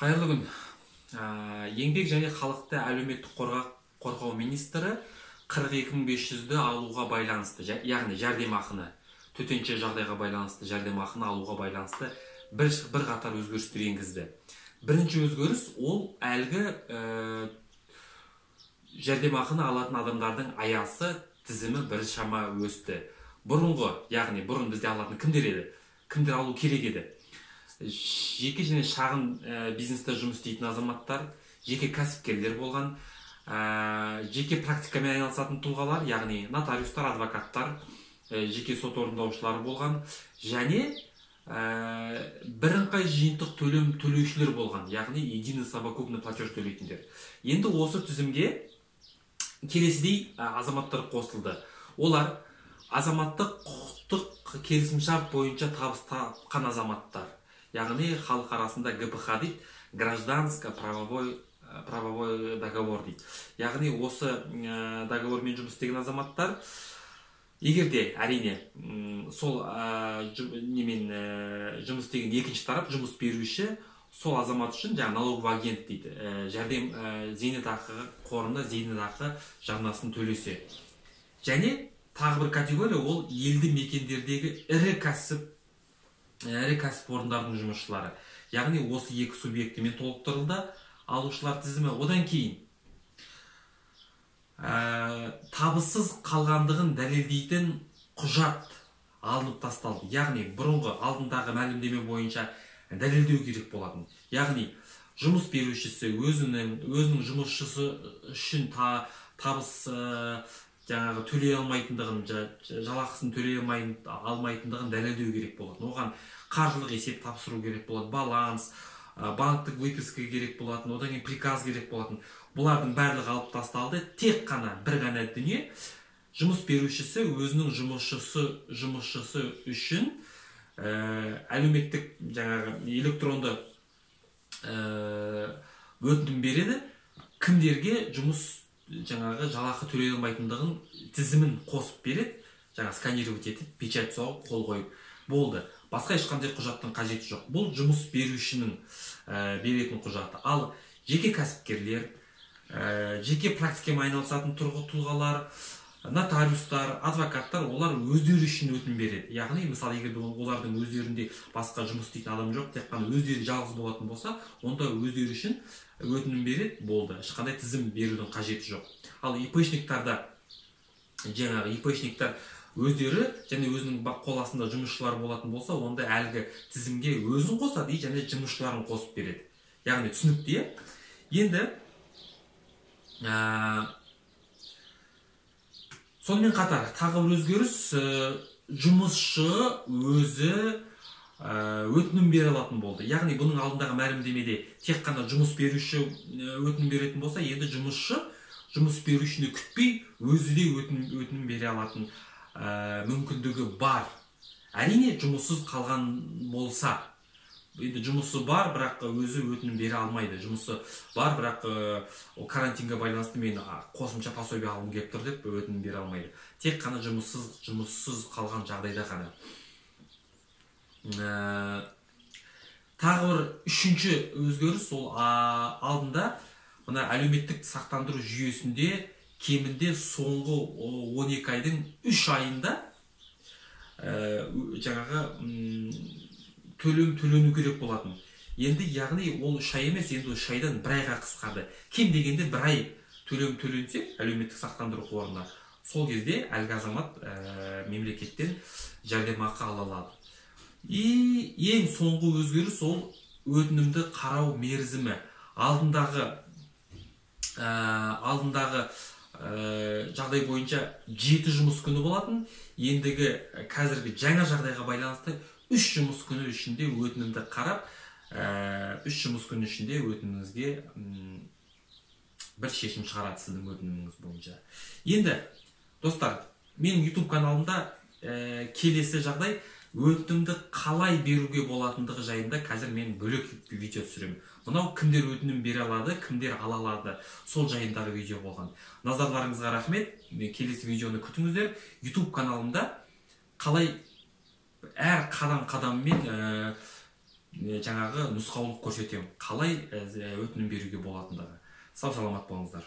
Қайырлы күн. Еңбек және халықты әлеуметтік қорғау министрі 42 500-ді алуға байланысты, яғни жәрдемақыны, төтенше жағдайға байланысты жәрдемақыны алуға байланысты бір қатар өзгерістер енгізді. Бірінші өзгеріс ол әлгі жәрдемақыны алатын адамдардың аясы, тізімі біршама өсті. Бұрынғы, яғни бұрын бізде алатын кімдер еді? Кімдер алу керек еді? Жеке және шағын бизнесте жұмыс істейтін азаматтар, жеке кәсіпкерлер болған, жеке практикамен айналысатын тұлғалар, яғни нотариустар, адвокаттар, жеке сот орындаушылары болған және бірыңғай жиынтық төлем төлеушілер болған, яғни единый совокупный платеж төлейтіндер. Енді осы тізімге келесідей азаматтар қосылды. Олар: азаматтық құқықтық келісімшарт бойынша табыс тапқан азаматтар, яғни халық арасында ГПХ дейді, гражданско правовой договор дейді, яғни осы договормен жұмыс істеген азаматтар. Егер де, әрине, сол немен жұмыс істеген екінші тарап, жұмыс беруші сол азамат үшін, жаңағы налоговый агент дейді, жәрдем зейнетақы қорына зейнетақы жарнасын төлесе. Және тағы бір категория ол елді мекендердегі ірі кәсіпорындардың жұмысшылары, яғни осы екі субъектімен толықтырылды алушылар тізімі. Одан кейін табыссыз қалғандығын дәлелдейтін құжат алынып тасталды, яғни бұрынғы алдындағы мәлімдеме бойынша дәлелдеу керек болатын, яғни жұмыс берушісі өзінің жұмысшысы үшін табыс жаңағы төлей алмайтындығын, жалақысын төлей алмайтындығын дәлелдеу керек болатын. Оған қаржылық есеп тапсыру керек болады, баланс, банктік выписка керек болатын, одан кейін приказ керек болатын. Бұлардың барлығы алып тасталды. Тек қана бір ғана дүние: жұмыс берушісі өзінің жұмысшысы үшін әлеуметтік жаңағы электронды өтінім береді, кімдерге жұмыс жаңағы жалақы төлей алмайтындығын тізімін қосып береді, жаңағы сканировать етіп, печать соғып, қол қойып болды. Басқа ешқандай құжаттың қажеті жоқ. Бұл жұмыс берушінің беретін құжаты. Ал жеке кәсіпкерлер, жеке практикамен айналысатын тұлғалар, нотариустар, адвокаттар, олар өздері үшін өтінім береді. Яғни, мысалы, егер де олардың өздерінде басқа жұмыс істейтін адам жоқ, тек қана өздері жалғыз болатын болса, онда өздері үшін өтінім береді, болды, ешқандай тізім берудің қажеті жоқ. Ал ИПшниктарда, жаңағы ИПшниктар өздері және өзінің қол астында жұмысшылары болатын болса, онда әлгі тізімге өзін қосады и және жұмысшыларын қосып береді. Яғни түсінікті, иә? Енді сонымен қатар тағы бір өзгеріс: жұмысшы өзі өтінім бере алатын болды. Яғни бұның алдындағы мәлімдемеде тек қана жұмыс беруші өтінім беретін болса, енді жұмысшы жұмыс берушіні күтпей, өзі де өтінім бере алатын мүмкіндігі бар, әрине, жұмыссыз қалған болса. Енді жұмысы бар, бірақ өзі өтінім бере алмайды, жұмысы бар, бірақ ол карантинге байланысты мен қосымша пособие алғым келіп тұр деп өтінім бере алмайды. Тек қана жұмыссыз қалған жағдайда ғана. Тағы бір үшінші өзгеріс ол алдында мына әлеуметтік сақтандыру жүйесінде кемінде соңғы 12 айдың 3 айында жаңағы төлем төлену керек болатын. Енді, яғни, ол 3 ай емес, енді 3 айдан бір айға қысқарды. Кем дегенде бір ай төлем төленсе әлеуметтік сақтандыру қорына, сол кезде әлгі азамат мемлекеттен жәрдемақы ала алады. И ең соңғы өзгеріс ол өтінімді қарау мерзімі. Алдындағы жағдай бойынша 7 жұмыс күні болатын. Ендігі қазіргі жаңа жағдайға байланысты 3 жұмыс күні ішінде өтінімді қарап, 3 жұмыс күні ішінде өтініміңізге бір шешім шығарады сіздің өтініміңіз бойынша. Енді, достар, менің YouTube каналымда келесі жағдай, өтінімді қалай беруге болатындығы жайында қазір мен бөлек видео түсіремін. Мынау кімдер өтінім бере алады, кімдер ала алады, сол жайындағы видео болған. Назарларыңызға рахмет. Келесі видеоны күтіңіздер. YouTube каналымда қалай әр қадам қадаммен Жаңағы нұсқаулық көрсетемін, қалай өтінім беруге болатындығы. Сау саламат болыңыздар.